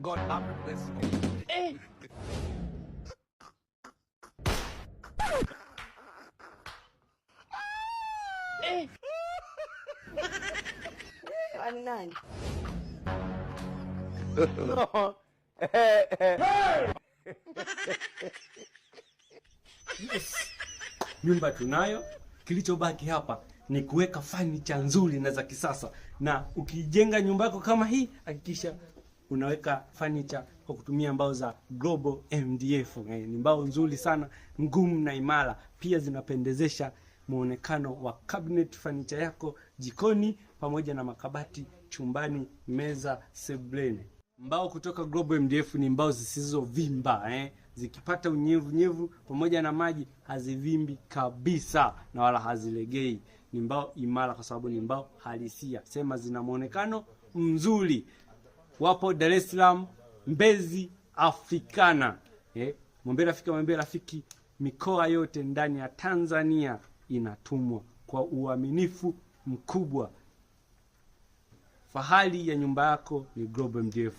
God have mercy. Eh. Eh. Nani? Yes. Nyumba tunayo, kilichobaki hapa ni kuweka fanicha nzuri na za kisasa. Na ukijenga nyumba yako kama hii, hakikisha unaweka fanicha kwa kutumia mbao za Global MDF. Ni mbao nzuri sana, ngumu na imara, pia zinapendezesha muonekano wa cabinet fanicha yako jikoni pamoja na makabati chumbani, meza, sebuleni. Mbao kutoka Global MDF ni mbao zisizovimba. Zikipata unyevunyevu pamoja na maji hazivimbi kabisa na wala hazilegei. Ni mbao imara kwa sababu ni mbao halisia, sema zina muonekano mzuri. Wapo Dar es Salaam, Mbezi, Afrikana. Mwambie rafiki, mwambie rafiki, mikoa yote ndani ya Tanzania inatumwa kwa uaminifu mkubwa. Fahari ya nyumba yako ni Global MDF.